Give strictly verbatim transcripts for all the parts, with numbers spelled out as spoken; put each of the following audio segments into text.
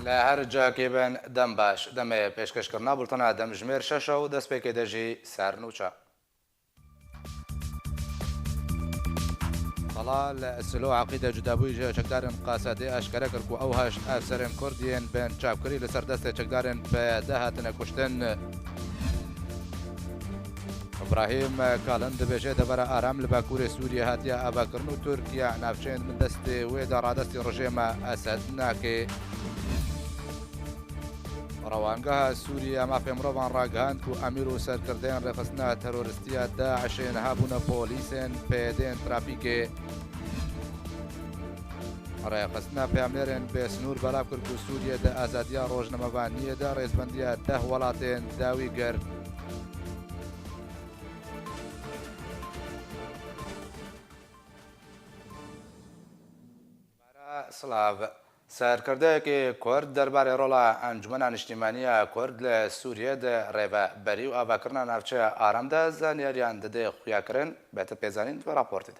Li her cihekê bin, dem baş. Demê pêşkêşkirina bultena demjimêr şeş e û destpêkê de jî sernûçe. Talal Silo Eqîde cudabûyî ji çekdarên Qasedê eşkere kir ku ew heşt efserên Kurd yên bin çavkirî li ser destê çekdarên P Y D hatine kuştin. Îbrahîm Kalin dibêje, devera aram li Bakurê Sûriyê hatiye avakirin û Tirkiye navçeyên bin destê wê de radestî rejêma Esed nake. Rewangeha Sûriyê ya Mafê Mirovan ragihand ku emîr û serkirdeyên rêxistina teroristî ya DAIŞê niha bûne polîsên P Y D'ên trafîkê. Rêxistina Peyamnêrên Bêsnûr belav kir ku Sûriyê di azadiya rojnamevaniyê de rêzbendiya deh welatên dawî girt. Silav. Serkirdeyekî Kurd derbarê rola Encûmena Niştîmaniya Kurd li Sûriyê di rêveberî û avakirina navçeya aram de zanyariyan dide xuyakirin, bête pêzanîn di vê raportê de.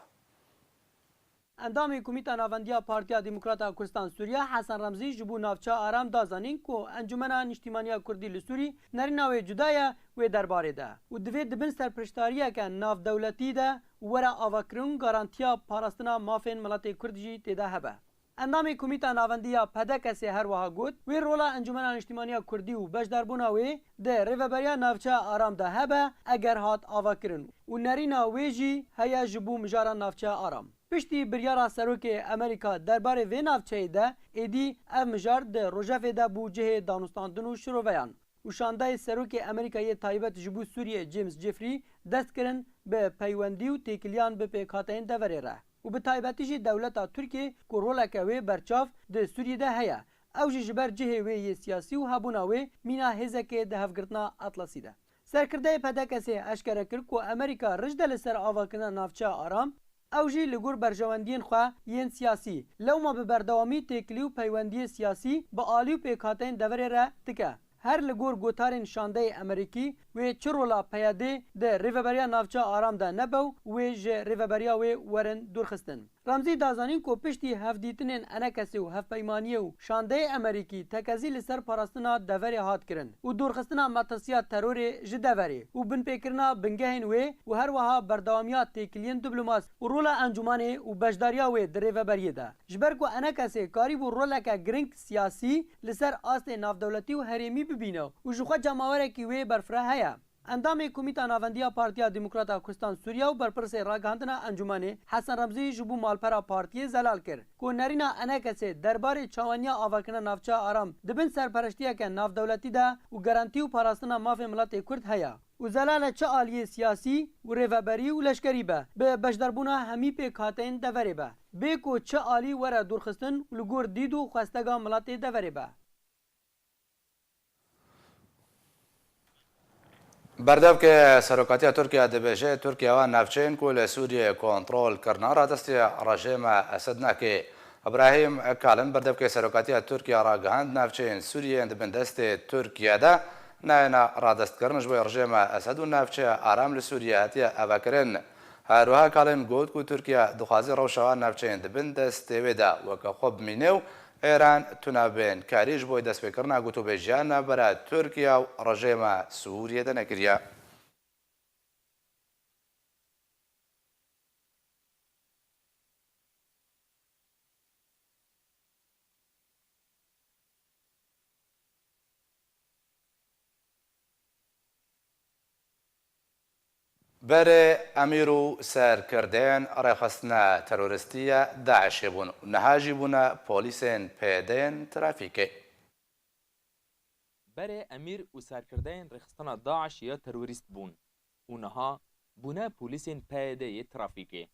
Endamê Komîta Navendiya Partiya Demokrata Kurdistan Sûriye Hesen Remzî ji bo navçeya aram da zanîn ku Encûmena Niştîmaniya Kurdî li Sûrî nerîna wê cuda ye wê derbarê de û divê di bin serpiriştariyeke navdewletî de were avakirin, garantiya parastina mafên miletê Kurd jî tê de hebe. Endamê Komîta Navendî ya P D K S'ê her wiha got, wê rola Encûmena Niştîmaniya Kurdî û beşdarbûna wê di rêveberiya navçeya aram de hebe, eger hat avakirin û nerîna wê jî heye ji bo mijara navçeya aram. Piştî biryara Serokê Amerîka derbarê vê navçeyê de, êdî ev mijar di rojevê de bû cihê danûstandin û şiroveyan û şandeyê Serokê Amerîka yê taybet ji bo Sûriyê James Jeffrey dest kirin bi peywendî û têkiliyan bi pêkhateyên deverê re û bi taybetî jî dewleta Tirkiyê ku roleke wê berçav di Sûriyê de heye, ew jî ji ber cihê wê yê siyasî û hebûna wê mîna hêzekê di hevgirtina Atlasî de. Serkirdeyê P D K S'ê eşkere kir ku Amerîka rij de li ser avakirina navçeya aram, ew jî li gor berjewendiyên xwe yên siyasî, lewma bi berdewamî têkilî û peywendiyê siyasî bi alî û pêkhateyên deverê re dike. Her li gor gotarên şandeyê Amerîkî, wê çi rola P Y D'ê di rêveberiya navçeya aram de nebe û wê ji rêveberiya wê werin dûrxistin. Remzî da zanîn ku piştî hevdîtinên Enekesê û hevpeymaniyê û şandeyê Amerîkî tekezî li ser parastina deverê hat kirin û dûrxistina metirsiya terorê ji deverê û binpêkirina bingehên wê û her wiha berdewamiya têkiliyên diplomasî û rola encûmanê û beşdariya wê di rêveberiyê de. Ji ber ku Enekesê karîbû roleke giring siyasî li ser astê navdewletî û herêmî bibîne û ji xwe cemawerekî wê berfireh heye. Endamê Komîta Navendî ya Partiya Demokrata Kurdistan Sûriye û berpirsê ragihandina encûmenê Hesen Remzî ji bo malpera partiyê zelal kir ku nerîna Enekesê derbarê çawaniya avakirina navçeya aram di bin serpereştiyeke navdewletî de û garantî û parastina mafê miletê Kurd heye û zelal e çi aliyê siyasî û rêveberî û leşkerî be, bi beşdarbûna hemî pêkhateyên deverê be, bê ku çi alî were dûrxistin û li gor dîd û xwestega miletê deverê be. Berdevke Serokatiya Tirkiye dibêje, Tirkiye wan navçeyên ku li Sûriyê kontrol kirine radestî rejêma Esed nake. Îbrahîm Kalin berdevke Serokatiya Tirkiye ragihand, navçeyên Sûriyê yên di bin destê Tirkiye de nayêne radestkirin, ji bo rejêma Esed û navçeya aram li Sûriyê hatiye avakirin. Her wiha Kalin got ku Tirkiye dixwaze rewşa wan navçeyên di bin destê wê de weke xwe bimîne û Êran tune bên karî ji bo destpêkirina gotûbêjiya navbera Tirkiye û rejêma Sûriyê de nekiriye. Berê emîr û serkirdeyên rêxistina teroristî ya DAIŞê bûn û niha jî bûne polîsên P Y D'ên trafîkê. Berê emîr û serkirdeyên rêxistina DAIŞ ya terorîst bûn û niha bûne polîsên P Y D yê trafîkê.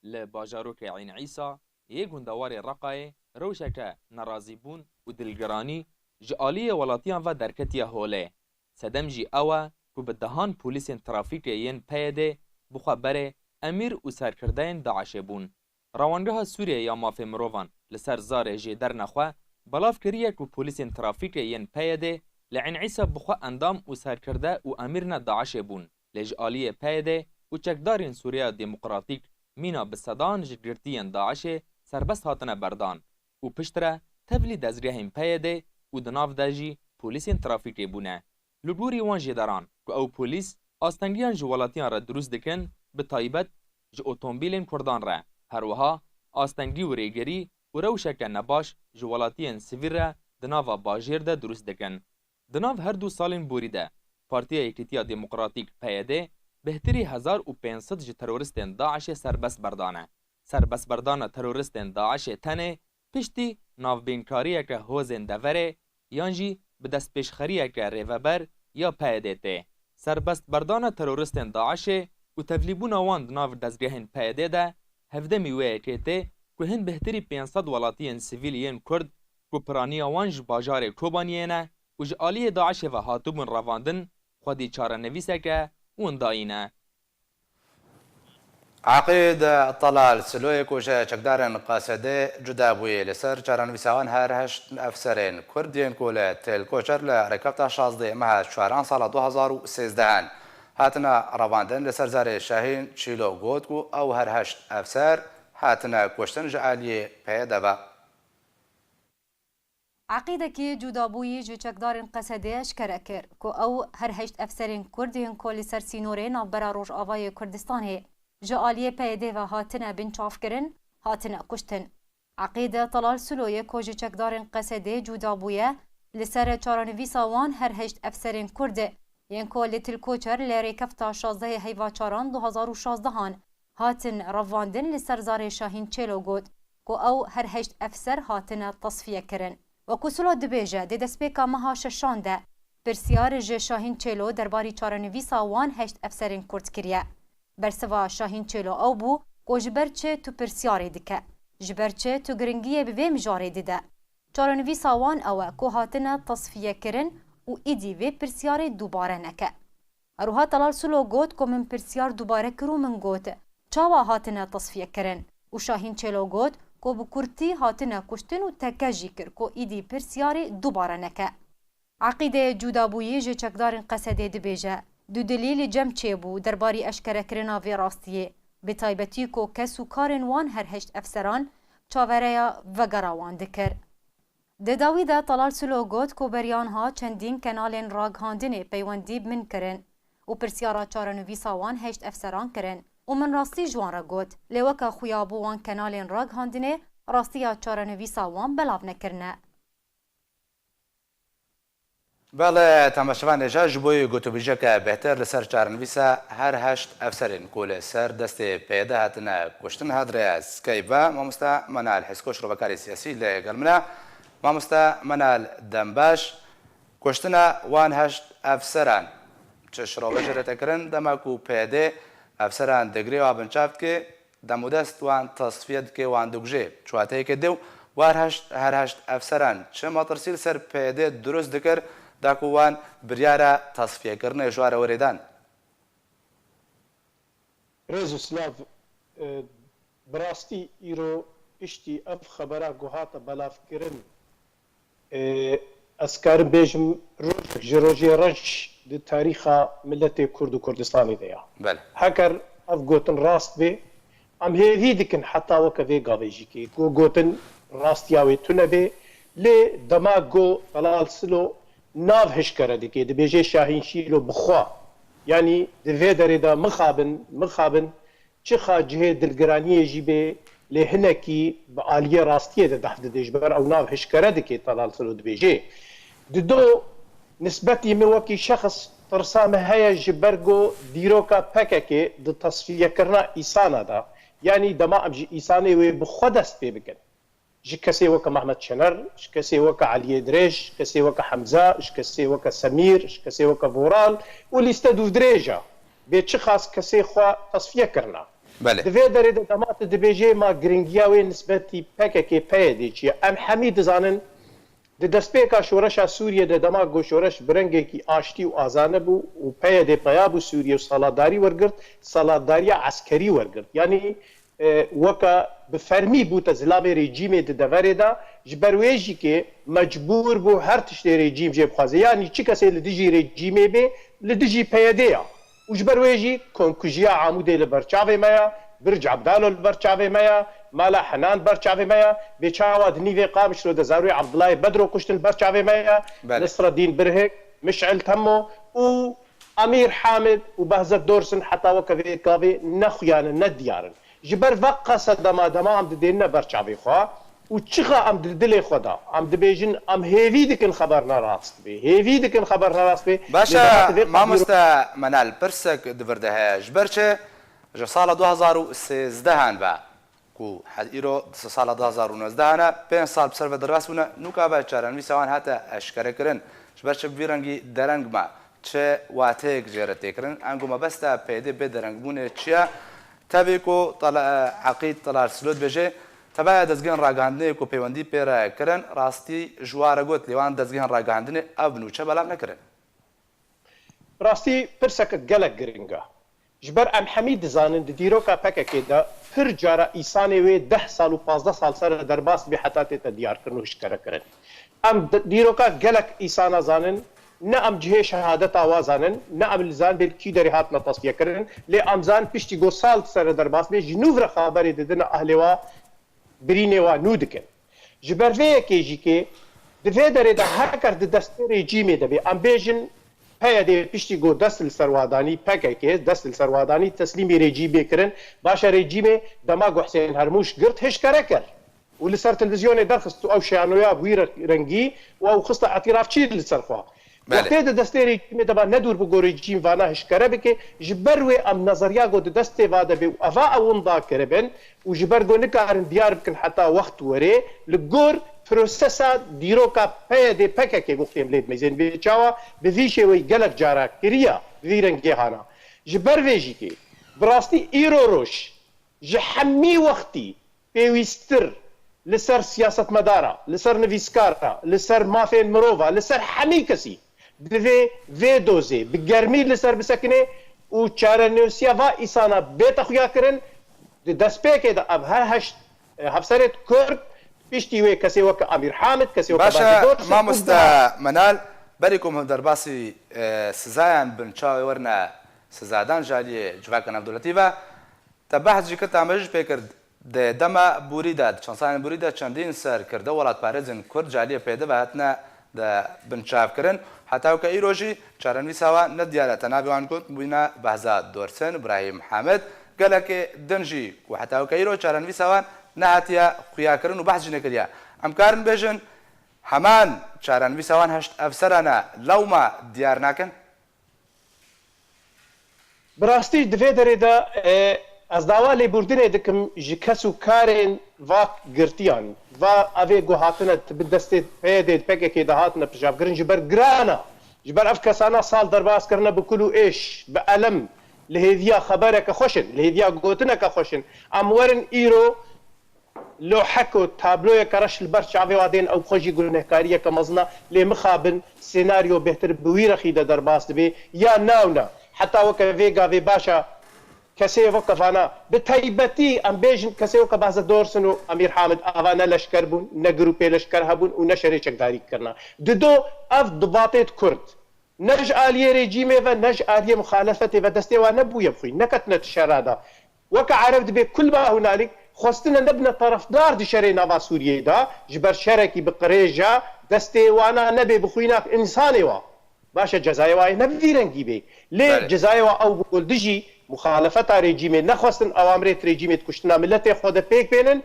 Li bajarokê Eyn Îsa yê gundewarê Reqayê rewşeke nerazîbûn û dilgiranî ji aliyê welatiyan ve derketiye holê. Sedem jî ew e ku bi dehan polîsên trafîkê yên P Y D bi xwe berê emîr û serkirdeyên DAIŞê bûn. Rewangeha Sûriyê ya Mafê Mirovan li ser zarê jêder nexwe belav kiriye ku polîsên trafîkê yên P Y D li Eyn Îsa bi xwe endam û serkirde û emîrine DAIŞê bûn. Lê ji aliyê P Y D û çekdarên Sûriya Demokratîk mîna bi sedan ji girtiyên DAIŞê serbest hatine berdan û piştre tevlî dezgehên P Y D û di nav de jî polîsên trafîkê bûne. Li gorî wan jêderan ku ew polîs astengiyan ji welatiyan re dirust dikin, bi taybet ji otomobîlên Kurdan re, her wiha astengî û rêgerî û rewşeke nebaş ji welatiyên sivîl re di nava bajêr de dirust dikin. Di nav her du salên borî de Partiya Yekîtiya Demokratîk, P Y D, bêhtirî hezar û pênc sed ji teroristên DAIŞê serbest berdane. Serbestberdana teroristên DAIŞê tenê piştî navbînkariyeke hozên deverê yan jî bi destpêşxeriyeke rêveber ya P Y D tê. Serbestberdana teroristên DAIŞê û tevlîbûna wan di nav dezgehên P Y D de hevdemî wê yekê tê ku hin bêhtirî pênc sed welatiyên sivîl yên Kurd ku piraniya wan ji bajarê Kobaniyê ne û ji aliyê DAIŞê ve hatibûn revandin, xwedî çarenivîseke windayî ne. Eqîd Telal Siloyê ku ji çekdarên Qesedê cuda bûye, li ser çarenivîsa wan her heşt efserên Kurd yên ku li Têlkoçer li rêkefta şazdeh meha çaran sala du hazar û sêzdeh hatine revandin, li ser zarê Şahîn Çîlo got ku ew her heşt efser hatine kuştin ji aliyê P Y D ve. Eqîdekî cudabûyî ji çekdarên Qesedê eşkere kir ku ew her heşt efserên Kurd yên ku li ser sînorê navbera Rojavayê Kurdistanê ji aliyê P Y D ve hatine binçavkirin, hatine kuştin. Eqîde Telal Siloyê ku ji çekdarên Qesedê cuda bûye, li ser çarenivîsa wan her heşt efserên Kurd yên ku li Til Koçer li rêkefta şazdehê heyva çaran du hazar û şazdehan hatin revandin li ser zarê Şahîn Çêlo got ku ew her heşt efser hatine tasfiye kirin. Wekû Silo dibêje, di destpêka meha şeşan de pirsyar ji Şahîn Çêlo derbarî çarenivîsa wan heşt efserên Kurd kiriye. Bersiva Şahîn Çêlo ew bû ku ji ber çi tu pirsyarê dike? Ji ber çi tu giringiyê bi vê mijarê dide? Çarenivîsa wan ew e ku hatine tasfiye kirin û îdî vê pirsyarê dubare neke. Her wiha Telal Silo got ku min pirsyar dubare kir û min got, çawa hatine tasfiye kirin? Û Şahîn Çêlo got ku bi kurtî hatine kuştin û teke jî kir ku îdî pirsyarê dubare neke. Eqîdê cudabûyî ji çekdarên Qesedê dibêje, dudilî li cem çêbû derbarî eşkerekirina vê rastiyê, bi taybetî ku kes û karên wan her heşt efseran çavereya vegera wan dikir. Di dawî de Telal Silo got ku beriya niha çendîn kenalên ragihandinê peywendî bi min kirin û pirsyara çarenivîsa wan heşt efseran kirin û min rastî ji wan re got, lê weke xuyabû wan kenalên ragihandinê rastiya çarenivîsa wan belav nekirine. Belê, temaşevanê, ja ji bo yê gotûbêjeke bêhtir li ser çarenivîsa her heşt efserên ku li ser destê P Y D hatine kuştin hat rêya Skype ve, mamoste Menal Hêzkoç, rovekarê siyasî, li gel min e. Mamoste Menal, dem baş. Kuştina wan heşt efseran çi şirove jê re tê kirin, dema ku P Y D efseran digre û binçav dike, demûdest wan tasfiye dike, wan dikuje. Çi wateyeke dê û war heşt, her heşt efseran çi metirsî li ser P Y D dirust dikir, da ku wan biryara tasfiyekirinê ji wan re were dan? Rêz û silav, e, bi rastî îro piştî ev xebera ku hate belavkirin, Ê, ez karim bêjim, rojek ji rojê reş di tarîxa miletê Kurd û Kurdistanê de ya. Belê. Heger ev gotin rast bê, em hêvî dikin heta weke vê gavê jî kê ku gotin rastiya wê tune bê. Lê dema ku Telal Silo nav hişkere dike, dibêje Şahîn Şîlo bi xwe, yanî di vê derê de mixabin, mixabin, çiqa cihê dilgiraniyê jî bê, lê hinekî bi aliyê rastiyê de deh didê, ji ber ew nav hişkere dike, Telal Silo dibêje. Dido nisbetî min wekî şexs tirsa min heye ji ber ku dîroka P K K di tasfiyekirina îsana de, yanî dema em ji îsanê wê bi xwe dest pê bikin. Ji kesê weke Mehmet Şener, ji kesê weke Eliyê Dirêj, ji kesê weke Hemza, ji kesê weke Semîr, ji kesê weke Voral û lîste dûvdirêj e. Bê çiqas kesê xwe tasfiye kirina. Belê. Di vê derê de dema tu dibêjê ma giringiya wê nisbetî P K K, P Y D çi ye? Em hemî dizanin, di destpêka şoreşa Sûriyê de dema ku şoreş bi rengekî aştî û azane bû û P Y D peya bû Sûriyê û saladdarî wergirt, saladdarîya eskerî wergirt. Yanî e, weke bi fermî bûte zilamê rejîmê di deverê de, ji ber wê jî kê mecbûr bû her tiştê rejîm jê bixwaze. Yanî çi kesê li dijî rejîmê bê, li dijî P Y D ya. Û ji ber wê jî komkujiya Amûdê li ber çavê me ye, Birc Ebdalo li ber çavê me ye, Mala Henan ber çavê me ye, bê çawa di nîvê Qamişlo de zarûyê Ebdulahê Bedro kuştin ber çavê me ye, Belê. Nisredîn Birhik, Miş'il Temo û Emîr Hamid û Behzet Dorsin heta weke vê gavê ne xuya ne, ne diyar in. Ji ber veqe sedema dema em didênine ber çavê xwe û çiqa em di dilê xwe de, em dibêjin, em hêvî dikin xeber ne rast bê. Hêvî dikin xeber ne rast bê. Lê Başe, dema tu vê qebî mamoste Menal, pirsek di vir de heye. Ji ber çi? Ji sala du hezar û sêzdeh an ve ku he-, îro di sala du hezar û nozdehan e, pênc sal bi ser ve derbas bûne, nûka ve çarenivîsa wan hate eşkere kirin. Ji ber çi bi vî rengî dereng me? Çi wateyek jê re tê kirin? Ango mebesta P Y D bê derengbûnê çi ye? Tevî ku Tala-, Eqîd Talar Silo dibêje, tebeya dezgehên ragihandinê ku peywendî pê re kirin, rastî ji wa re got, lê wan dezgehên ragihandinê ev nûçe belav nekirin. Bi rastî pirseke gelek giring e. Ji ber em hemî dizanin di dîroka P K K de pir cara îsanê wê deh sal û pazdeh sal ser e derbas bê heta tête diyarkirin û hişkerekirin. Em di-, dîroka gelek îsana zanin, ne em cihê şehadeta wa zanin, ne em li zan bê li kî derê hatine tasfiyekirin, lê em zan piştî ku sal ser e derbas bê, ji nû re xaberê didine ehlê wa, birînê wa nû dikin. Ji ber vê yekê jî kê di vê derê de heker di destê rejîmê de bê, em bêjin P Y D piştî ku dest li ser wa danî, P K K dest li ser wa danî, teslîmî rejîmê kirin. Baş e, rejîmê dema ku Husên Hermûş girt, hişkere kir û li ser televîzyonê derxist û ew şanoya bi wî re-, rengî û ew xiste îtirafçî li ser xwe. Belê. Wextê di destê rejîmê de ba, ne dûr bû ku rejîm vana hişkere bike, ji ber wê em nezeriya ku di destê va de bê û eva ew winda kiribin û ji ber ku nikarin diyar bikin heta wext were, li gor prosesa dîroka P Y D P K K wextê em lê dimeyzên vê çawa bi vî şêweyî gelek cara kiriya, bi vî rengê hana. Ji ber vê jî kê bi rastî îro roj ji hemî wextî pêwîsttir li ser siyasetmedara, li ser nivîskara, li ser mafên mirova, li ser hemî kesî divê vê dozê bi germî li ser bisekine û çarenosiya va îsana bête xuyakirin. Di destpêkê de ev her heşt, e, hevserê Kurd piştî wê kesê weke Amîr Hamid, kesê weke Baş e, Bahdî Dor, mamoste Menal, berî ku em derbasî, e, sizayan bin çavê werine sizadan ji aliyê civaka navdewletî ve, te behs jî kir, te amêj jî pê kir, di dema borî de, di çend salên borî de çendîn serkirde welatparêzên Kurd ji aliyê P Y D ve hatine de binçavkirin. Heta weke îro jî çarenivîsa wan ne diyar e, te navê wan got, bûyîne Behzat Dorsin, Îbrahîm Hamid, gelekê din jî ku heta weke îro çarenivîsa wan nehatiye xuyakirin û behs jî nekiriye. Em karin bêjin, heman çarenivîsa wan heşt efseran e, lewma diyar nakin? Bi rastî di vê derê de, e, ez dawa lêbûrdinê dikim ji kes û karên va girtiyan, va evê ku hatine bi destê P Y D, P K K de hatine pişavkirin, ji ber giran e. Ji ber ev kesana sal derbas kirine bi kul û êş, bi elem, li hêviya xebereke xweş in, li hêviya gotineke xweş in. Em werin îro lohek û tabloyeke reş li ber çavê wa dên, ew xwe jî gunehkariyeke mezin e, lê mixabin senaryo bêhtir bi wî rexî de derbas dibe ya na û na. Heta weke vê gavê baş e, kesê weke vana, bi taybetî em bêjin kesê weke Behzet Dorsin û Emîr Hamid, ava ne leşker bûn, ne grûpê leşker hebûn û ne şerê çekdarî kirine. Dido ev dibatê di Kurd. Ne ji aliyê rejîmê ve, ne ji aliyê muxalefetê ve destê wan nebûye bi xwîn, neketine di şera de. Weke Ereb dibê kul ma hunalik, xwestine nebine terefdar di şerê nava Sûriyeyê de, ji ber şerekî bi qirêj e, destê wana nebe bi xwîna însanê wa. Baş e, cezayê wa yê ne bi vî rengî bê. Lê Belê. Cezayê wa ew bû ku li dijî muxalefeta rejîmê nexwestin, ewamirêt rejîmê di kuştina miletê xwe de pêk bênin,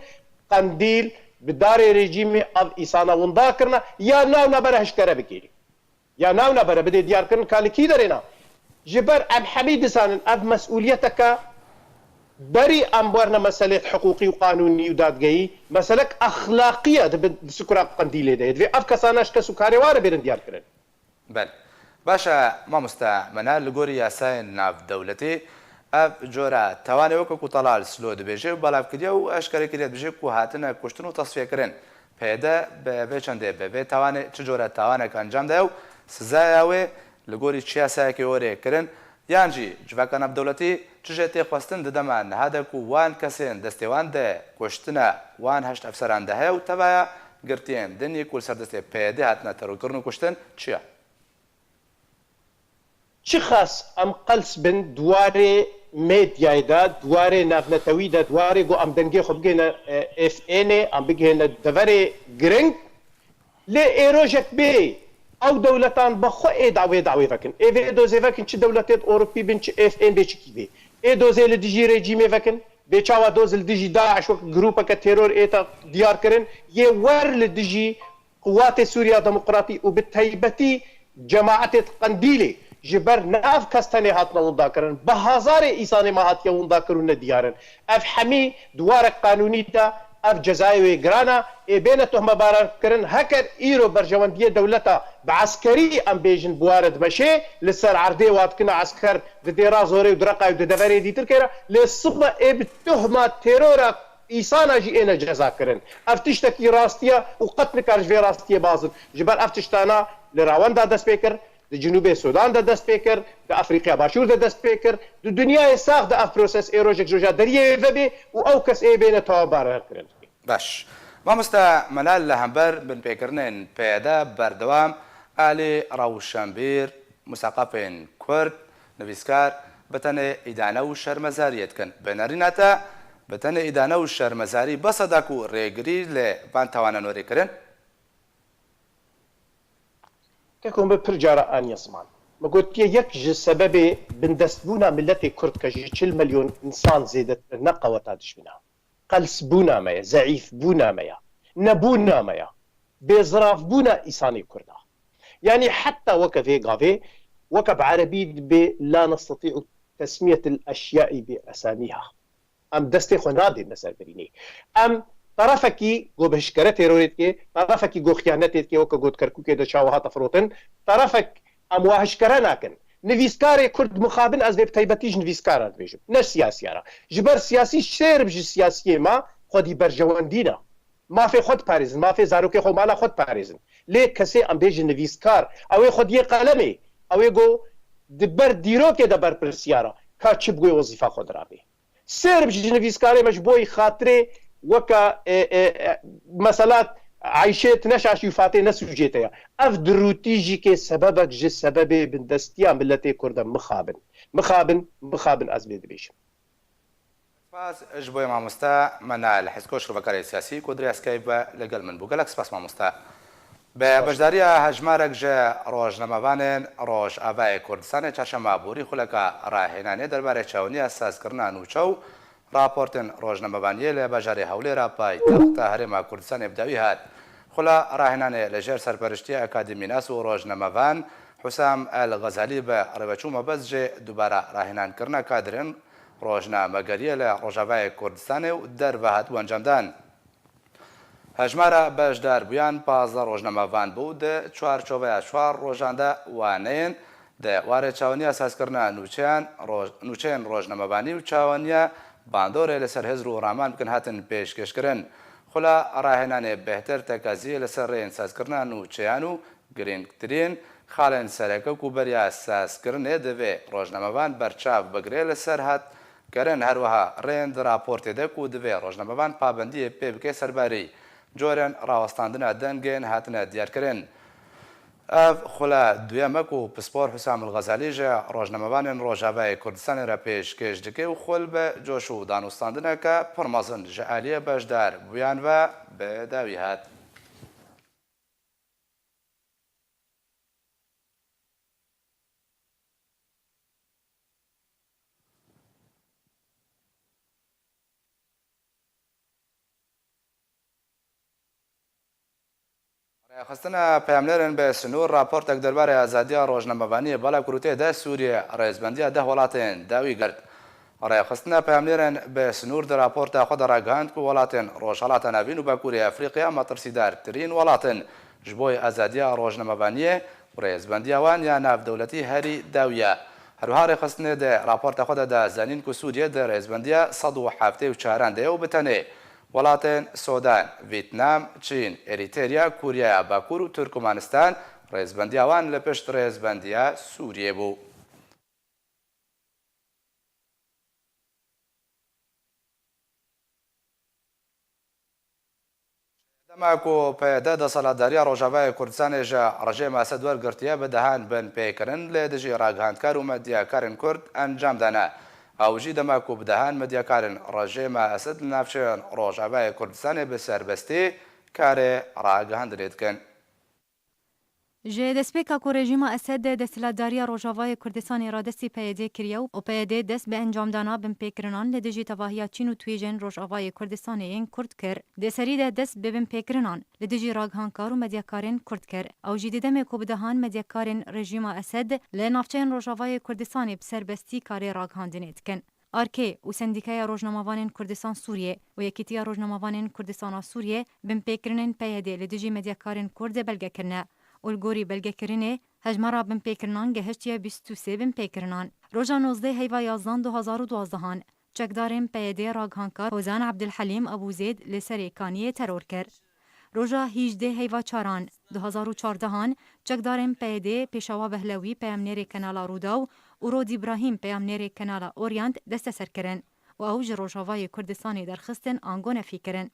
Qendîl bi darê rejîmê ev îsana winda kirine, ya navna bere hişkere bikê. Ya navna bere bidê diyarkirin ka li kî derê ne. Ji ber em hemî dizanin ev mesûliyeteke berî em werine meselê hiqûqî û qanûnî û dadgehî, meselek exlaqî ye di bin, di sikura Qendîlê de ye. Divê ev kesana ji kes û karê wa re bêrin diyarkirin. Belê. Baş e, mamoste Menal, li gorî yasayên navdewletî, ev cora tawanê weke ku Talal Silo dibêje û belav kiriye û eşkere kiriye, dibêje ku hatine kuştin û tasfiye kirin. P Y D bi vê çendê, bi vê tawanê çi cora tawanek encam daye û sizaya wê li gorî çi yasayekê were kirin, yan jî civaka navdewletî çi jê tê xwestin di dema niha de ku wan kesên destê wan de kuştina wan heşt efseran de heye û tevaya girtiyên din yê ku li ser destê P Y D hatine terorkirin û kuştin çi ye? Çiqas em qels bin di warê medyayê de, di warê navnetewî de, di warê ku em dengê xwe bigihîne, e, F N'ê, em bigihîne deverê giring, lê ê rojek bê ew dewletan bi xwe ê dawê dawê vekin. Ê vê dozê vekin, çi dewletê Ewropî bin, çi F N bê, çi kî bê. Ê dozê li dijî rejîmê vekin, bê çawa doz li dijî DAIŞ wek grûpeke teror ê te diyar kirin, yê wer li dijî Quwatê Sûriya Demokratî û bi taybetî cemaetê Qendîlê ji ber ne ev kes tenê hatine winda kirin, bi hezarê îsanê me hatiye winda kir û nediyar in. Ev hemî di warek qanûnî de ev cezayê wê giran e, ê bêne tohmebarankirin. Heker îro berjewendiyê dewleta bi eskerî, em bêjin, bi ware dimeşê, li ser erdê wa dikine esker, di dêra Zorê û di Reqayê û di deverê dîtirkê re, lê sibe ê bi tohma terora îsana jî êne cezakirin. Ev tiştekî rastiye û qet nikar ji vê rastiyê bazin. Ji ber ev tiştana li Rawenda dest pê kir, di Cinûbê Sudan de dest pê kir, di Afrîqya Başûr de dest pê kir. Di dinyayê sax de ev proses ê rojek ji roja deriyê vebê û ew kes ê bêne tawanbarankirin. Baş. Mamoste Menal, li hember binpêkirinên P Y D berdewam alî rewşenbîr, musaqefên Kurd, nivîskar, bi tenê îdane û şermezariyê dikin. Bi nerîna te, bi tenê îdane û şermezarî bes e da ku rêgirî li van tawanan were kirin? Keko min pir cara aniye ziman. Min gotiye, yek ji sebebê bindestbûna miletê Kurd ke ji çil milyon însan zêdetir e, ne qeweta dijmîna. Qelsbûna me ye, zeîfbûna me ye, nebûna me ye, bêziravbûna îsanê Kurd e. Yanî heta weke vê gavê, weke bi erebî dibê la nestatî'u tesmiyetil eşyaî bi esamîha. Em destê xwe nadên li ser birînê. Em terefekî ku bi hişkere terorê dike, terefekî ku xiyanetê dike, weke got Kerkûkê de çawa hate firotin, terefek em wa hişkere nakin. Nivîskarê Kurd mixabin, ez vê bi taybetî ji nivîskara dibêjim, ne siyasiya re. Ji ber siyasî sêr bi ji siyasiyê me xwedî berjewendî ne. Mafê xwe diparêzin, mafê zarokê xwe, mala xwe diparêzin. Lê kesê em bêjin nivîskar, ew ê xwediyê qelemê, ew ê ku di ber dîrokê de berpirsiyar e, ka çi bi wê wezîfa xwe dirabê. Sêr bi ji nivîskarê me ji bo yî xatirê weke, e, e, e, mesela Eyşê tu neşaşî û Fatê ne sûcê te ye. Ev dirûtî jî kê sebebek ji sebebê bindestiya miletê Kurd e. Mixabin. Mixabin, mixabin ez vê dibêjim. Spas ji bo mamoste Menal Hezko, şrovekarê siyasî ku di rêya Skype ve li gel min bû. Gelek spas mamoste. Bi beşdariya hejmarek ji rojnamevanên Rojavayê Kurdistanê çarşema borî xuleka rahênanê derbarê çawniya sazkirina nûçe û raportên rojnamevaniyê li bajarê Hewlêra paytexta Herêma Kurdistanê bi dawî hat. Xula rahênanê li jêr serperiştiya akademînas û rojnamevan Husam El Xezalî bi rêveçû mebest ji dubara rahênankirina kadirên rojnamegeriyê li Rojavayê Kurdistanê û derve hat bû encamdan. Hejmara beşdarbûyan pazdeh rojnamevan bû. Di çarçoveya çar rojan de waneyên di warê çawaniya sazkirina nûçeyan, roj-, nûçeyên rojnamevanî û çawaniya bandorê li ser hizr û raman bikin hatin pêşkêşkirin. Xula rahênanê bêhtir tekeziyê li ser rêyên sazkirina nûçeyan û girîngtirîn xalên sereke ku beriya sazkirinê divê rojnamevan berçav bigire li ser hat kirin, her wiha rêyên di raportê de ku divê rojnamevan pabendiyê pê bike serbarî corên rawestandina dengên hatine diyarkirin. Ev xula duyem e ku pispor Husam El Xezalî ji rojnamevanên Rojavayê Kurdistanê re pêşkêş dike û xul bi coş û danûstandineke pir mezin ji aliyê beşdarbûyan ve bi dawî hat. Rêxistina peyamnêrên bi sinûr raportek derbarê azadiya rojnamevaniyê bala ku rûtê de Sûriyê rêzbendiya deh welatên dawî girt. Rêxistina peyamnêrên bi sinûr di raporta xwe de ragihand ku welatên Rojhilata Navîn û Bakurê Efrîqya metirsîdartirîn welat in ji bo azadiya rojnamevaniyê û rêzbendiya wan ya navdewletî herî dawî ye. Her wiha rêxistinê di raporta xwe de da zanîn ku Sûriye di rêzbendiya sed û heftê û çaran de ye û bi tenê welatên Sodan, Vîtnam, Çîn, Erîterya, Kuryaya Bakur û Tirkmanistan rêzbendiya wan li pişt rêzbendiya Sûriyê bû. Dema ku P Y D desthilatdariya Rojavayê Kurdistanê ji rejîma Esed wergirtiye, bi dehan binpêkirin li dijî ragihandkar û medyakarên Kurd encam dane. Ew jî dema ku bi dehan medyakarên rejîma Esed li navçeyên Rojavayê Kurdistanê bi serbestî karê ragihandinê dikin. Ji destpêka ku rejîma Esed desthilatdariya Rojavayê Kurdistanê radestî P Y D kiriye û P Y D dest bi encamdana binpêkirinan li dijî tevahiya çîn û twêjên Rojavayê Kurdistanê yên Kurd kir, di serî de dest bi binpêkirinan li dijî ragihandkar û medyakarên Kurd kir. Ew jî di demê ku bi dehan medyakarên rejîma Esed li navçeyên Rojavayê Kurdistanê bi serbestî karê ragihandinê dikin. Arkê û Sendîkaya Rojnamevanên Kurdistan Sûriyê û Yekîtiya Rojnamevanên Kurdistana Sûriyê binpêkirinên P Y D li dijî medyakarên Kurd belge kirine û li gorî belgekirinê hejmara binpêkirinan gehiştiye bîst û sê binpêkirinan. Roja nozdeh heyva yazdan du hazar û duazdehan çekdarên P Y D ragihandkar Hozan Ebdulhelîm Ebûzêd li Serê Kaniyê teror kir. Roja hîjdeh heyva çaran du hazar û çardehan çekdarên P Y D Pêşawa Behlewî peyamnêrê Kenala Rûdaw û Rod Îbrahîm peyamnêrê Kenala Orient desteser kirin û ew ji Rojavayê Kurdistanê derxistin ango nefî kirin.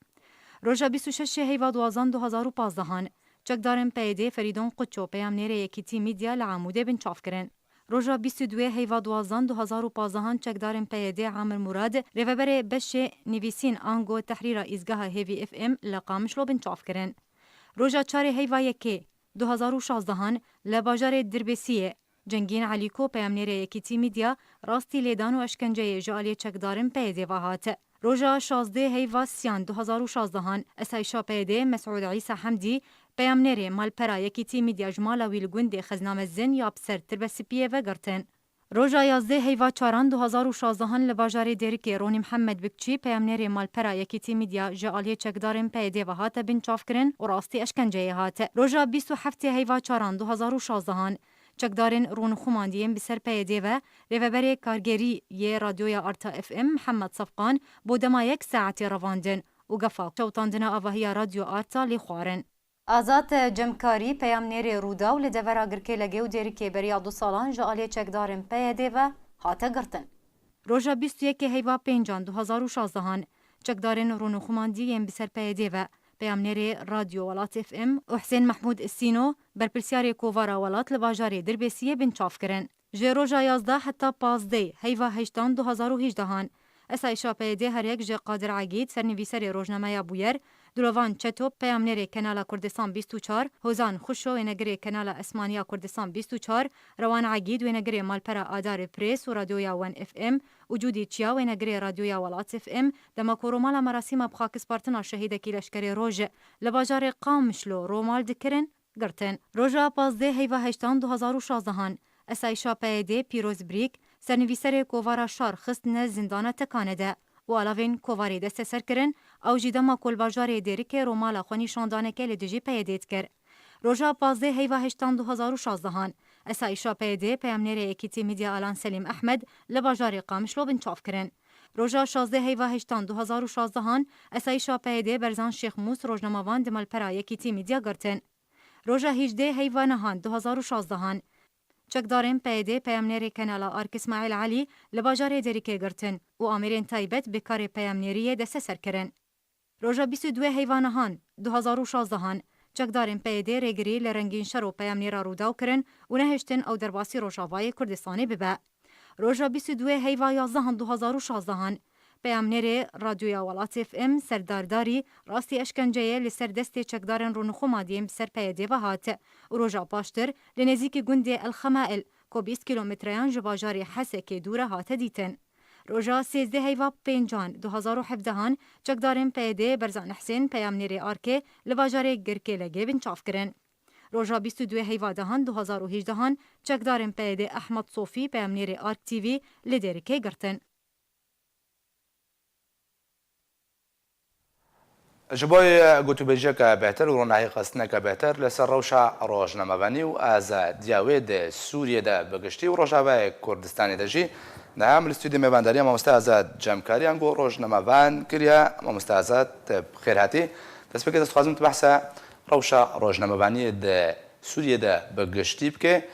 Roja bîst û şeş heyva duwazan du hazar û pazdehan çekdarên P Y D Ferîdon Quço peyamnêrê Yekîtî Media li Amûdê binçav kirin. Roja bîst û duwê heyva duwazdan du hazar û pazdehan çekdarên P Y D Amir Murad, rêveberê beşê nivîsîn ango tehrîra îzgeha Hêvî F M li Qamişlo binçav kirin. Roja çarê heyva yekê du hazar û şazdehan li bajarê Dirbêsiyê Cengîn Elîko peyamnêrê Yekîtî Media rastî lêdan û eşkenceyê ji aliyê çekdarên P Y D ve hat. Roja şazdeh heyva siyan du hazar û şazdehan, esayîşa P Y D Mesûd Îsa Hemdî, peyamnêrê malpera Yekîtî Media ji mala wî li gundê Xezna Mezin ya bi ser Tirbesipiyê ve girtin. Roja yazdeh heyva çaran du hazar û şazdehan li bajarê Dêrikê Ronî Mihemed Bikçî, peyamnêrê malpera Yekîtî Media ji aliyê çekdarên P Y D ve hate binçavkirin û rastî eşkenceyê hat. Roja bîst û heftê heyva çaran du hazar û şazdehan, çekdarên rûnixumandiyên bi ser P Y D ve, rêveberê kargerî yê Radyoya Arta F M Mihemed Sefqan bo dema yek saetê revandin û gefa şewitandina avahiya Radyo Arta lê xwarin. Azad Cemkarî, peyamnêrê Rûdaw li devera Girkêlegê û Dêrikê beriya du salan ji aliyê çekdarên P Y D ve hate girtin. Roja bîst û yekê heyva pêncan du hazar û şazdehan, çekdarên rûnixumandî yên bi ser P Y D ve, peyamnêrê Radyo Welat F M û Husên Mehmûd Sîno, berpirsiyarê Kovara Welat li bajarê Dirbêsiyê binçav kirin. Ji roja yazdeh heta pazdeh heyva heştan du hazar û hejdehan, esayîşa P Y D her yek ji Qadir Egîd, sernivîserê rojnameya Bûyer, Dilovan Çeto, peyamnêrê Kenala Kurdistan bîst û çar, Hozan Xuşo, wênegirê Kenala Esmaniya Kurdistan bîst û çar, Rewan Egîd, wênegirê malpera Adarê Press û Radyoya Wen F M û Cûdî Çiya, wênegirê Radyoya Welat F M, dema ku romala merasîma bi xakispartina şehîdekî Leşkerê Roj li bajarê Qamişlo romal dikirin, girtin. Roja pazdeh heyva heştan du hazar û şazdehan, esayîşa P Y D Pîroz Brîk, sernivîserê Kovara Şar xistine zindana Tekane de û alavên kovarê desteser kirin, ew jî dema ku li bajarê Dêrikê romala xwenîşandaneke li dijî P Y D dikir. Roja pazdeh heyva heştan du hazar û şazdehan, esayîşa P Y D peyamnêrê Yekîtî Media Alan Selîm Ehmed li bajarê Qamişlo binçav kirin. Roja şazdeh heyva heştan du hazar û şazdehan, esayîşa P Y D Berzan Şêxmûs rojnamevan di malpera Yekîtî Media girtin. Roja hîjdeh heyva nehan du hazar û şazdehan, çekdarên P Y D peyamnêrê Kenala Ark Îsmaîl Elî li bajarê Dêrikê girtin û amêrên taybet bi karê peyamnêriyê desteser kirin. Roja bîst û duwê heyva nehan du hazar û şazdehan, çekdarên P Y D rêgirî li Rengîn Şero peyamnêra Rûdaw kirin û nehiştin ew derbasî Rojavayê Kurdistanê bibe. Roja bîst û duwê heyva yazdehan du hazar û şazdehan, peyamnêrê Radyoya Welat F M Serdar Darî rastî eşkenceyê li ser destê çekdarên rûnixumadiyên bi ser P Y D ve hat û roja paştir li nêzîkî gundê El Xemail, ku bîst kîlometreyan ji bajarê Hesekê dûr e, hate dîtin. Roja sêzdeh heyva pêncan du hazar û hevdehan, çekdarên P Y D Berzan Husên, peyamnêrê Arkê, li bajarê Girkêlegê binçav kirin. Roja bîst û duwê heyva dehan du hazar û hejdehan, çekdarên P Y D Ehmed Sofî, peyamnêrê Ark T V, li Dêrikê girtin. Ji bo gotûbêjiyeke bêhtir û ronahî xistineke bêhtir li ser rewşa rojnamevanî û azadiya wê di Sûriyê de bi giştî û Rojavayê Kurdistanê de jî, niha em li stûdyo mêvandariya mamoste Azad Cemkarî ango rojnamevan kiriye. Mamoste Azad, bi xêr hatî. Destpêkê ez dixwazim tu behsa rewşa rojnamevaniyê di Sûriyê de bi giştî bike.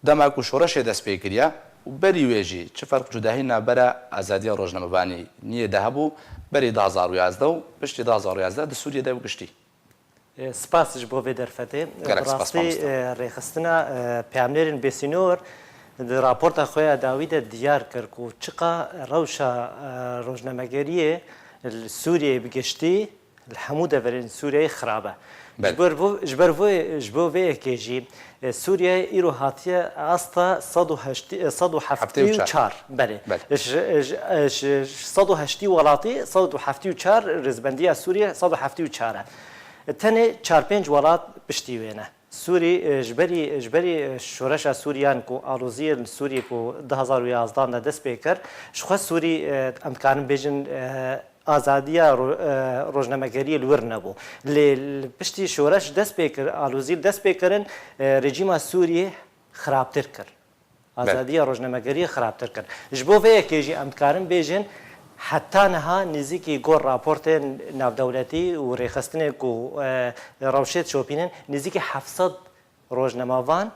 Dema ku şoreşê dest pê kiriye û berî wê jî çi ferq cudahî navbera azadiya rojnamevanî niyê de hebû, berî du hazar û yazdeh û piştî du hazar û yazdeh di Sûriyê de bi giştî? E, spas ji bo vê derfetê. Gelek spas, Bi rastî, mamoste. E, rêxistina, e, peyamnêrên bêsînor di raporta xwe ya dawî de diyar kir ku çiqa rewşa, e, rojnamegeriyê li Sûriyeyê bi giştî, li hemû deverên Sûriyeyê xirab e. Belê. Ji ber vo-, ji ber vo-, ji bo vê yekê jî, e, Sûriye îro hatiye asta sed û heştê, e, sed û heftê û çar. Heftê û çar. Belê. Belê. Ji, ji, ji, ji sed û heştê welatî, sed û heftê û çar, rêzbendiya Sûriye sed û heftê û çar e. Tenê çar pênc welat piştî wê ne. Sûrî, e, ji berî, ji berî, e, şoreşa Sûriyan ku aloziyên Sûriyê ku du hezar û yazdan de dest pê kir, ji xwe Sûrî, e, em dikarin bêjin, e, azadiya ro-, e, rojnamegeriyê li wir nebû. Lê li piştî şoreş dest pê kir, alozî dest pê kirin, e, rejîma Sûriyê xirabtir kir. Belê. Azadiya rojnamegeriyê xirabtir kir. Ji bo vê yekê jî em dikarin bêjin, heta niha nêzîkî gor raportên navdewletî û rêxistinê ku, e, rewşê dişopînin, nêzîkî heft sed rojnamevan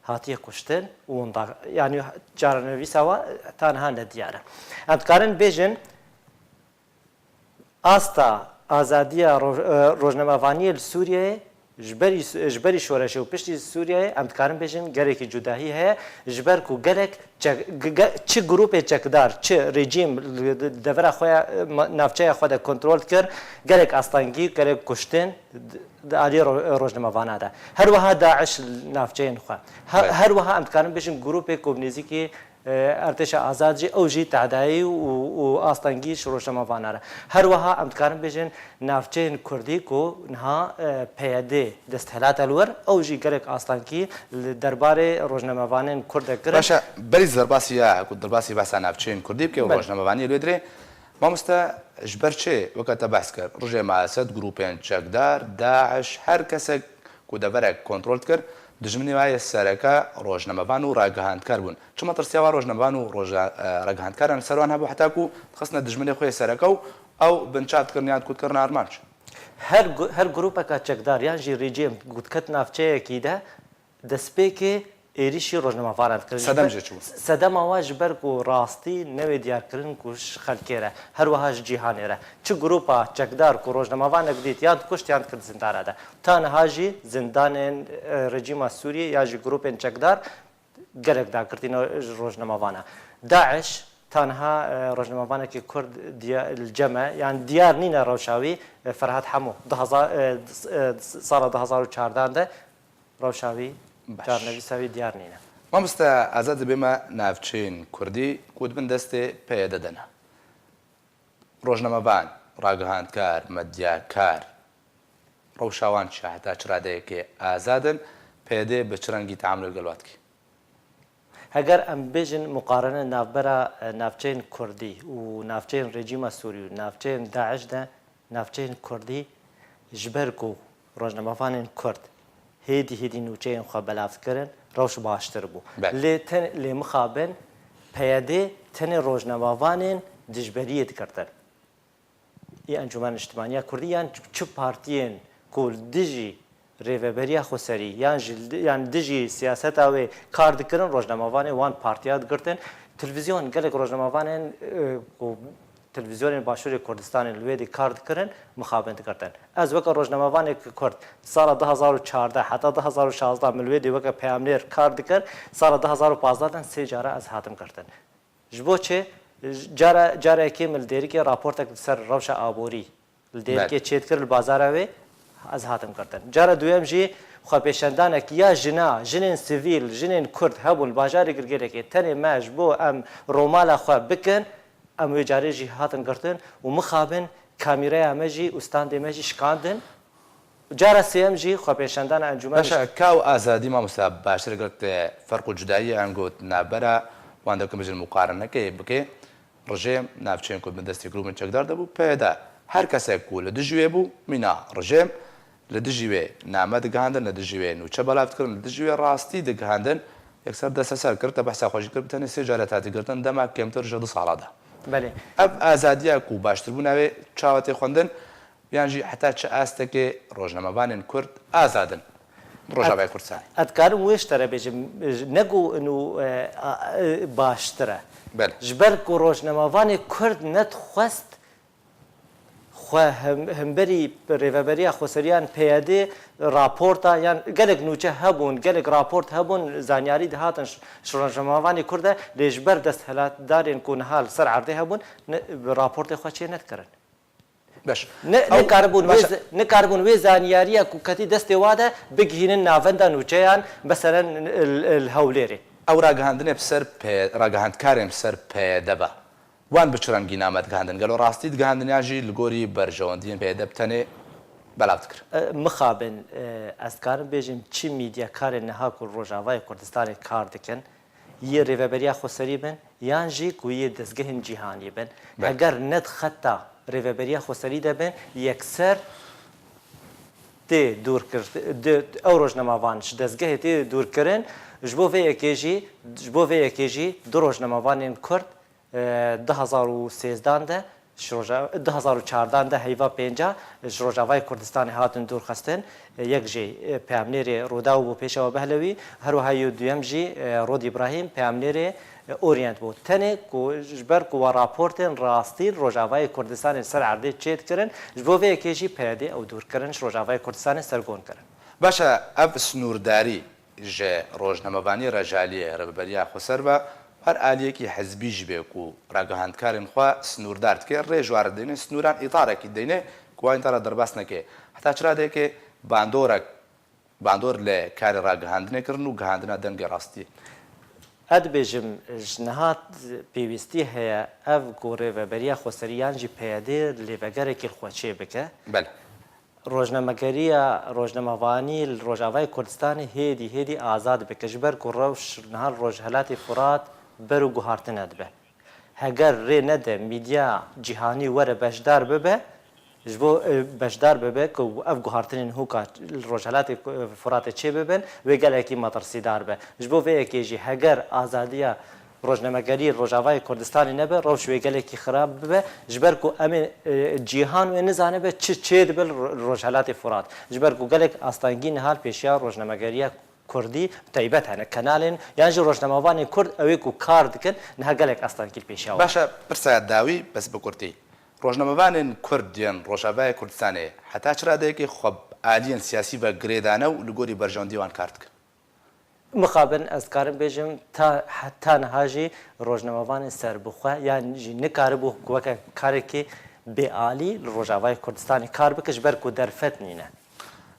hatiye kuştin û winda, yanî çarenivîsa wan heta niha nediyar e. Em dikarin bêjin, asta azadiya ro-, e, rojnamevaniyê li Sûriyeyê ji berî, ji berî şoreşê û piştî Sûriyeyê em dikarin bêjin gelekî cudahî heye, ji ber ku gelek çek-, ge-, ge-, çi grûpê çekdar, çi rejîm li devera xwe ya, e, ma-, navçeya xwe de kontrol dikir, gelek astengî, gelek kuştin di, di aliyê ro-, rojnamevana de. Her wiha DAIŞ li navçeyên xwe. He-, Belê. Her wiha em dikarin bêjin grûpê ku bi nêzîkî, e, Artêşa Azad jî, ew jî tehdayî û, û astengî ji rojnamevana re. Her wiha em dikarin bêjin navçeyên Kurdî ku niha, e, PYD desthilat e li wir, ew jî gelek astengî li derbarê rojnamevanên Kurd de kirin. Baş e, berî derbasî ya ku derbasî behsa navçeyên Kurdî bike û Belê. rojnamevaniyê li wê dirê. Mamoste, ji ber çi, weke te behs kir, rejîma Esed, grûpên çekdar, DAIŞ, her kesek ku deverek kontrol dikir, dijminê wa yê sereke rojnamevan û ragihandkar bûn. Çi metirsiya wa rojnamevan û roja-, e, ragihandkaran li ser wan hebû, heta ku dixistine dijminê xwe yê sereke û ew binçav dikirin yan ku dikirin armanc? Her gu-, her grûpeka çekdar yan jî rejîm ku diket navçeyekî de, destpêkê êrîşî rojnamevanan dikirin. Sedem Ji ber jê çi bû? Sedema wa ji ber ku rastî newê diyarkirin ku ji xelkê re, her wiha ji cîhanê re. Çi grûpa çekdar ku rojnamevanek dît, yan dikuşt yan dikir zindana de. Ta niha jî zindanên, e, rejîma Sûriyê ya jî grûpên çekdar gelek dagirtîne ji rojnamevana. DAIŞ ta niha, e, rojnamevanekî Kurd diya-, li cem e, yan diyar nîne rewşa wî, e, Ferhat Hemo, du hezar, e, s-, e, s-, sala du hezar û çardan de rewşa wî, Baş. çarenivîsa wî diyar nîne. Mamoste, ez ê dibême navçeyên Kurdî ku di bin destê PYD de ne. Rojnamevan, ragihandkar, medyakar, rewşa wan çi ye, heta çi radeyekê azad in, PYD bi çi rengî teamulê gel wa dike? Heger em bêjin muqarene navbera, e, navçeyên Kurdî û navçeyên rejîma Sûrî û navçeyên DAIŞ de, navçeyên Kurdî ji ber ku rojnamevanên Kurd hêdî hêdî nûçeyên xwe belav dikirin, rewş baştir bû. Belê. Lê ten-, lê mixabin PYD tenê rojnamevanên dijberiyê digirtin. Ê Encûmena Niştimaniya Kurdî yan çi partiyên ku li dijî rêveberiya xweserî yan ji li di-, yan dijî siyaseta wê kar dikirin, rojnamevanê wan partiya digirtin. Televîzyon, gelek rojnamevanên, e, ku televîzyonên Başûrê Kurdistanê li wê dî kar dikirin, mixabin digirtin. Ez weke rojnamevaneke Kurd sala du hezar û çardeh heta du hezar û şazdeh min li wê dî weke peyamnêr kar dikir, sala du hezar û pazdeh de sê cara ez hatim girtin. Ji bo çi? Cara, cara yekê min li Dêrikê raportek li ser rewşa aborî li Dêrikê Belê. çêdikir, li bazara wê ez hatim girtin. Cara duyem jî xwepêşandanek ya jina, jinên sivîl, jinên Kurd hebûn li bajarê Girgêrekê, tenê me ji bo em romala xwe bikin, em wê carê jî hatin girtin û mixabin kamîreya me jî û standê me jî şikandin. Cara sêyem jî xwepêşandana Encûmena Baş e, ka û azadî, mamoste, baştir girtê ferq û cudayî, em got navbera wan de ku bêjin muqarenekê bike, rejîm navçeyên ku bin destê grûbên çekdar de bû, PYD. Her kesek ku li dijî wê bû, mîna rejîm, li dijî wê name digihandin, li dijî wê nûçe belav dikirin, li dijî wê rastî digihandin, yekser desteser kir, te behsa xwe jî kir, bi tenê sê care hatiye girtin, dema kêmtir ji du sala de. Belê. Ev azadiya ku baştirbûna wê çawa tê xwendin, yan jî heta çi astekê rojnamevanên Kurd azad in? Rojavayê Kurdistanê. Ez dikarim wê ji te re bêjim, ne ku inu, e, a, e, baştir e. Belê. Ji ber ku rojnamevanê Kurd nedixwest Xwe him-, himberî Rêveberiya Xweseriyan P Y D raporta, yan gelek nûçe hebûn, gelek raport hebûn, zanyarî dihatin ş-, ji rojnamevanê Kurd de, lê ji ber desthilatdarên ku niha li ser erdê hebûn, ne, raportê xwe çê nedikirin. Beş. Ne, Ew nikaribûn wê baş- z-, nikaribûn wê zanyariya ku ketî destê wa de bigihînin navenda nûçeyan, meselen, li, li Hewlêrê. Ew ragihandinê bi ser P-, ragihandkarên bi ser P Y D ve. Wan bi çi rengî name digihandin? Gelo rastî digihandin yan jî li gorî berjewendiyên P Y D bi tenê belav dikir? E, mixabin, e, ez dikarim bêjim çi mîdyakarên niha ku Rojavayê Kurdistanê kar dikin, yê Rêveberiya Xweserî bin, yan jî ku yê dezgehên cîhanî bin. Belê. Heger ne di xeta Rêveberiya Xweserî de bin, yekser tê dûr kir, di, ew rojnamevan ji dezgehê tê dûr kirin. Ji bo vê yekê jî, ji bo vê yekê jî du rojnamevanên Kurd, e, du hezar û sêzdan de, ji roja-, du hezar û çardan de heyva pênca ji Rojavayê Kurdistanê hatin dûrxistin. E, yek jî, e, peyamnêrê Rûdaw bû, Pêşewa Behlewî, her wiha yê duyem jî, e, Rod Îbrahîm, peyamnêrê, e, Orient bû. Tenê ku ji ber ku we raportên rastî li Rojavayê Kurdistanê li ser erdê çê dikirin, ji bo vê yekê jî P Y D ew dûr kirin, ji Rojavayê Kurdistanê sergon kirin. Baş e, ev snûrdarî ji rojnamevaniyê re ji aliyê Rêveberiya Xweser ve her aliyekî hizbî jî bê ku ragihandkarên xwe snûrdar dike, rê ji wan re dêne, snûran îtarekî dêne ku wan îtara derbas neke. Heta çi radeyekê bandorek, bandor li karê ragihandinê kirin û gihandina dengê rastiyê? Ez dibêjim, ji niha pêwîstî heye ev ku Rêveberiya Xweserî yan jî P Y D lêvegerekî li xwe çê bike. Belê. Rojnamegeriya, rojnamevanî li Rojavayê Kurdistanê hêdî hêdî azad bike, ji ber ku rewş niha li Rojhilatê Furat ber û guhartine dibe. Heger rê nede mîdya cîhanî were beşdar bibe, ji bo, e, beşdar bibe ku ev guhartinên hûka li Rojhilatê Ku-, Furatê çê bibin, wê gelekî metirsîdar be. Ji bo vê yekê jî heger azadiya rojnamegerî Rojavayê Kurdistanê nebe, rewş wê gelekî xirab bibe, ji ber ku em ê, e, cîhan wê nizanibe çi çê dibe li Ro-, Rojhelatê Furat. Ji ber ku gelek astengî niha li pêşiya rojnamegeriya Kurdî taybet hene. Kenalên yan jî rojnamevanên Kurd ew ê ku kar dikin, niha gelek astengî li pêşiya wan. Baş e, pirsa dawî, bes bi kurtî. Rojnamevanên Kurd yên Rojavayê Kurdistanê heta çi radeyekê xwe bi aliyên siyasî ve girêdane û li gorî berjewendiyê wan kar dikin? Mixabin ez dikarim bêjim, ta, heta niha jî rojnamevanên serbixwe yan jî nikaribû weke karekî bêalî li Rojavayê Kurdistanê kar bike, ji ber ku derfet nîne.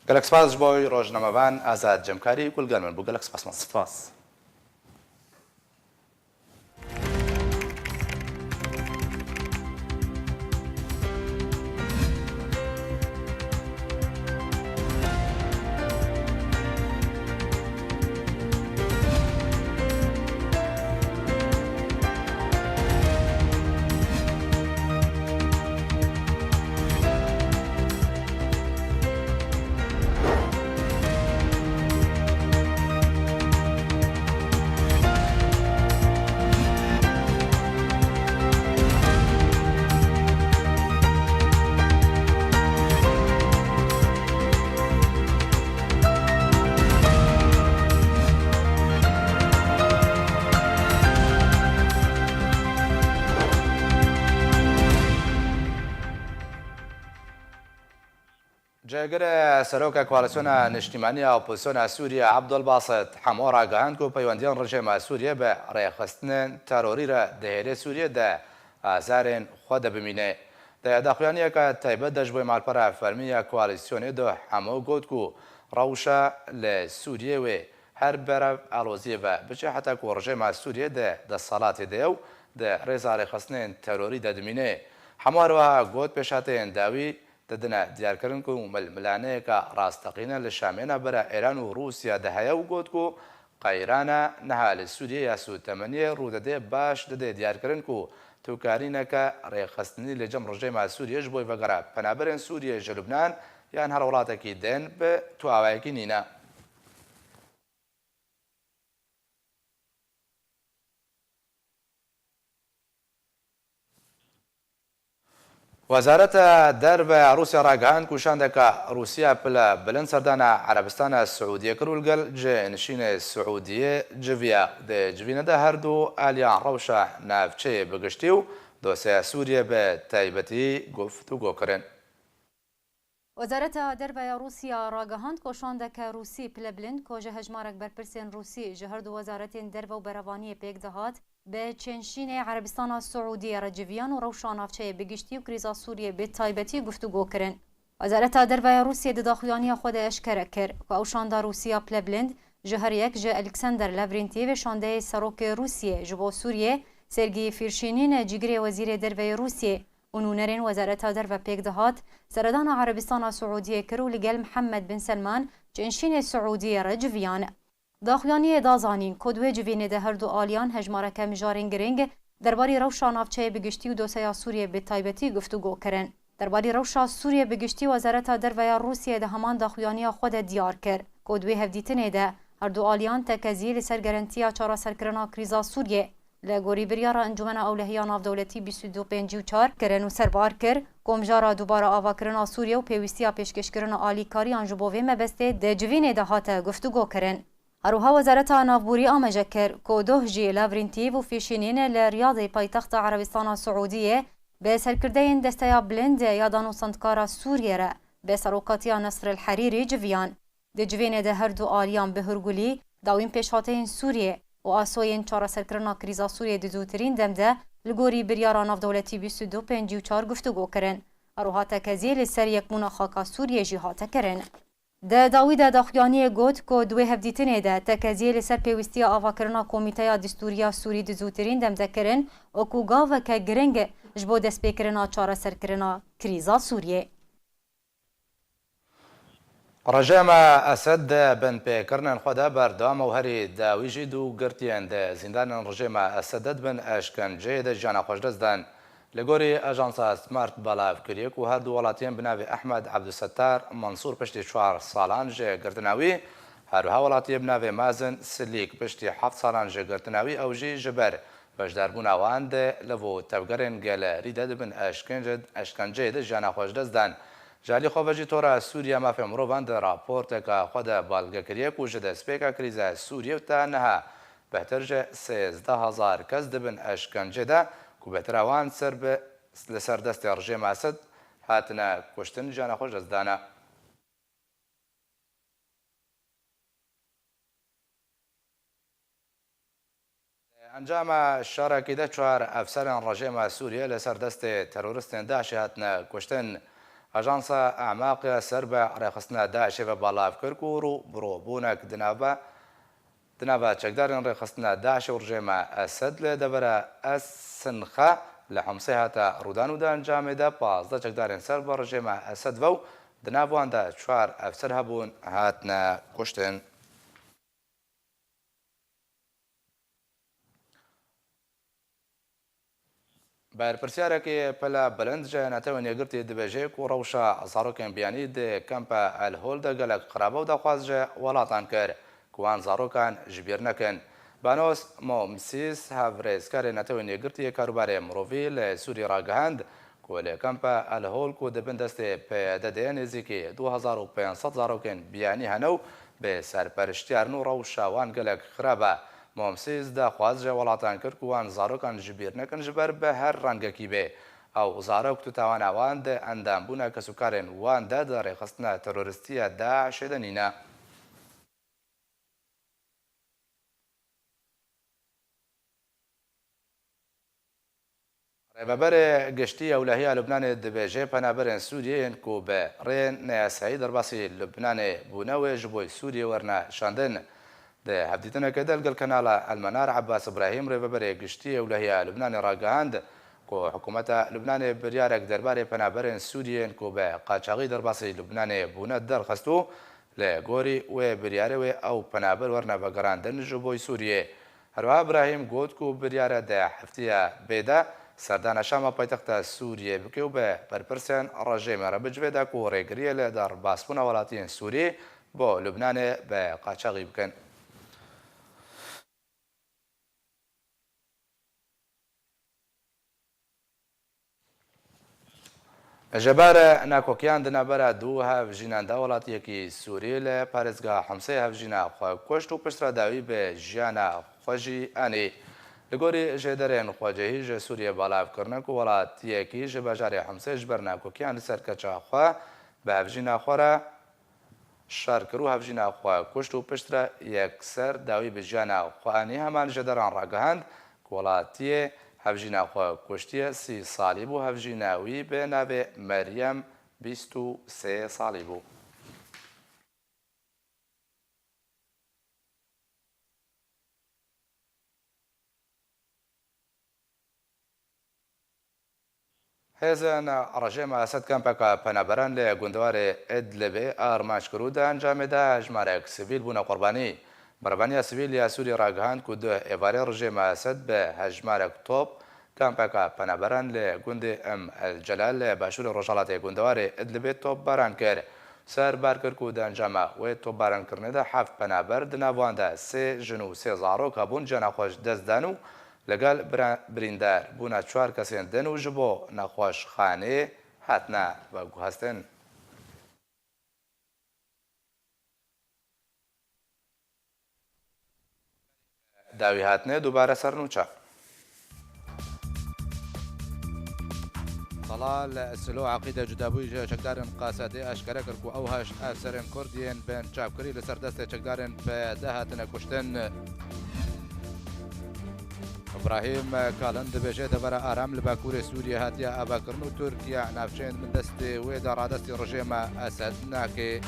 Gelek spas ji bo rojnamevan Azad Cemkarî ku li gel min bû. Gelek spas, mamoste. Spas. Cêgirê Seroka Koalîsyona Niştîmanî ya Opozisyona Sûriyê Abdulbasit Hemo ragihand ku peywendiyên rejîma Sûriyê bi rêxistinên terorî re di hêrê Sûriyê de azarên xwe de bimîne. Di daxuyaniyeke taybet de ji bo malpera fermî ya koalîsyonê de Hemo got ku rewşa li Sûriyê wê her berev aloziyê ve biçe heta ku rejîma Sûriyê di desthilatê de ye û di rêza rêxistinên terorî de dimîne. Hemo her wiha got pêşhateyên dawî didine diyarkirin ku milmilaneyeke rasteqîne li Şamê navbera Îran û Rûsya de heye û got ku qeyrana niha li Sûriyê ya sî û temeniyê rû dide baş dide diyarkirin ku tûkarîneke rêxistinî li cem rejîma Sûriyê ji bo vegera penaberên Sûriyê ji Lubnan yan her welatekî din bi tu awayekî nîne. Wezareta Derve ya Rûsya ragihand ku şandeke Rûsya pile bilind serdana Erebistana Siûdiyê kir û li gel cênişînê Siûdiyê civiya. Di civînê de her du aliyan rewşa navçeyê bi giştî û Dosyeya Sûriyê bi taybetî guftûgo kirin. Wezareta Derve ya Rûsya ragihand ku şandeke Rûsî pilebilind ku ji hejmarek berpirsên Rûsî ji her du wezaretên derve û berevaniyê pêk dihat, bi çênşînê Erebistana Siûdiyê re civiyan û rewşa navçeyê bi giştî û krîza Sûriyê bi taybetî guftûgo kirin. Wezareta Derve ya Rûsiyê di daxuyaniya xwe de eşkere kir ku ew şanda Rûsî ya pilebilind ji her yek ji Alexander Lavrentiev, şandeyê serokê Rûsiyê ji bo Sûriyê, Sergî Fîrşînîn, cîgirê wezîrê derve yê Rûsiyê, û nûnerên Wezareta Derve pêk dihat, seredana Erebistana Siûdiyê kir û li gel Mihemed bin Selman, çênşînê Siûdiyê re civiyan. Daxuyaniyê da zanîn ku di wê civînê de her du aliyan hejmareke mijarên girîng derbarî rewşa navçeyê bi giştî û doseya Sûriyê bi taybetî guftûgo kirin. Derbarî rewşa Sûriyê bi giştî Wezareta Derve ya Rûsiyê di heman daxuyaniya xwe de diyar kir ku di wê hevdîtinê de her du aliyan tekezî li ser gerentiya çareserkirina krîza Sûriyê, li gorî biryara Encûmena Ewlehiya Navdewletî bîst û du pêncî û çar kirin û serbar kir ku mijara dubare avakirina Sûriye û pêwîstiya pêşkêşkirina alîkariyan ji bo vê mebestê di civînê de hate guftûgo kirin. Her wiha Wezareta Navborî amaje kir ku doh jî Lavrentîv û Fîşînîn li Riyadê paytexta Erebistana Siûdiyê bi serkirdeyên Desteya Bilind ya Danûstandkara Sûriyê re bi serokatiya Nesr el Herîrî civiyan. Di civînê de her du aliyan bi hurgulî dawîn pêşhateyên Sûriyê û asoyên çareserkirina krîza Sûriyê di zûtirîn dem de li gorî biryara navdewletî bîst û du pêncî û çar guftûgo kirin. Her wiha tekezî li ser yekbûna xaka Sûriyê jî hate kirin. Di dawî de daxuyaniyê got ku di wê hevdîtinê de tekeziyê li ser pêwîstiya avakirina Komîteya Distûrî ya Sûrî di zûtirîn dem de kirin û ku gaveke giring ji bo destpêkirina çareserkirina krîza Sûriyê. Rejîma Esed di binpêkirinên xwe de berdewam e û herî dawî jî du girtiyên di zîndanên rejîma Esed de di bin eşkenceyê de jiyana xwe ji dest dan. Li gorî ajansa Smart belav kiriye ku her du welatiyên bi navê Ehmed Ebdulsettar Mansûr piştî çar salan ji girtina wî, her wiha welatiyê bi navê Mazin Silîk piştî heft salan ji girtina wî ew jî ji ber beşdarbûna wan di liv û tevgerên gelerî de di bin eşkence-, eşkenceyê de jiyana xwe ji dest dan. Ji alî xwe ve jî Tora Sûriya Mafê Mirovan di raporteka xwe de balge kiriye ku ji destpêka krîza Sûriyê ta niha bêhtir ji sêzdeh hezar kes di bin eşkencê de ku bêhtira wan ser bi, li ser destê rejîma Esed hatine kuştin, jiyana xwe ji dest dane. Encama şerekî de çar efserên rejîma Sûriyê li ser destê teroristên DAIŞê hatine kuştin. Ajansa Emaq ya ser bi rêxistina DAIŞê ve belav kir ku rû bi rûbûnek di nava, di nava çekdarên rêxistina DAIŞê û rejîma Esed li devera Es-Sinxa li Homsê hate rûdan û di encamê de pazdeh çekdarên ser bi rejîma Esed ve û di nav wan de çar efser hebûn hatine kuştin. Berpirsiyarek pele bilind ji Netewên Yekgirtî dibêje ku rewşa zarokên biyanî di kempa El Hol de gelek xirab e û daxwaz ji welatan kir ku wan zarokan ji bîr nekin. Banos Momsîs, hevrêzkarê Netewên Yekgirtî yê karûbarê mirovî li Sûrî ragihand, ku li kempa El Hol ku di bin destê P Y D'ê de nêzîkî du hezar û pênc sed zarokên biyanî hene û bê serperiştiya rin û rewşa wan gelek xirab e. Momsîs daxwaz ji welatan kir ku wan zarokan ji bîr nekin ji ber bi her rengekî bê. Ew zarok tu tawana wan di endambûna kesûkarên wan de di rêxistina terorîstî ya DAIŞê de nîne. Rêveberê Giştî Ewlehiya Lubnanê dibêje, penaberên Sûriyê yên ku bi rêyên neyasayî derbasî Lubnanê bûne wê ji bo Sûriyê werine şandin. Di hevdîtineke de li gel kanala El Menar, Ebbas Îbrahîm, Rêveberê Giştî Ewlehiya Lubnanê ragihand ku hikûmeta Lubnanê biryarek derbarê penaberên Sûriyê yên ku bi qaçaxî derbasî Lubnanê bûne derxist û li gorî wê biryarê wê ew penaber werine vegerandin ji bo Sûriyê. Herwiha Îbrahîm got ku biryar e di hefteya bê de serdana Şama paytexta Sûriyê bike û bi berpirsên rejîmê re bicivêde ku rêgiriyê li derbasbûna welatiyên Sûrî bo Lubnanê bi qaçaxî bikin. Ji ber nakokiyan di navbera du hevjînan de, welatiyekî Sûrî li parêzgeha Homsê hevjîna xwe kuşt û piştre dawî bi jiyana xwe jî anî. Li gorî jêderên xwecihî ji Sûriyê belav kirine ku welatiyekî ji bajarê Himsê ji ber nakokiyan li ser keça xwe bi hevjîna xwe re şer kir û hevjîna xwe kuşt û piştre yekser dawî bi jiyana xwe anî. Heman jêderan ragihand ku welatiyê hevjîna xwe kuştiye sî salî bû, hevjîna wî bi navê Meryem bîst û sê salî bû. Hêzên rejêma Esed kampeka penaberan li gundewarê Idlibê armanc kir û di encamê de hejmarek sivîl bûne qurbanî. Berbaniya sivîl ya Sûrî ragihand ku duh êvarê rejêma Esed bi hejmarek top kampeka penaberan li gundê Em El Celal li başûrê rojhelatê gundewarê Idlibê topbaran kir. Ser bar kir ku di encama wê topbarankirinê de heft penaber, di nav wan de sê jin û sê zarok hebûn, ciyana xwe ji dest dan û li gel bira-, birîndar bûna çar kesên din û ji bo nexweşxanê hatine veguhestin. Dawî hatine dubare ser nûçe. Talal Silo eqîde cudabûyî ji çekdarên Qasedê eşkere kir ku ew heşt efserên Kurd yên bên çavkirî li ser destê çekdarên P Y D hatine kuştin. Îbrahîm Kalin dibêje devera Aram li bakurê Sûriyê hatiye avakirin û Tirkiye navçeyên bin destê wê de radestî rejêma Esed nake.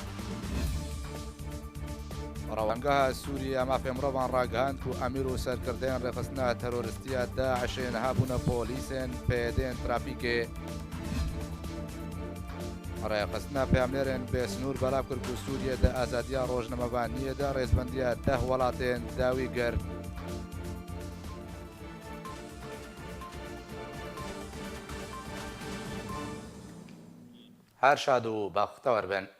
Rawangeha Sûriyê ya Mafê Mirovan ragihand ku emîr û serkirdeyên rêxistina teroristî ya DAIŞê niha bûne polîsên P Y D'ên trafîkê. Rêxistina Peyamnêrên Bêsnûr belav kir ku Sûriyê di azadiya rojnamevaniyê de rêzbendiya deh welatên dawî girt. Her şad û bextewer bin.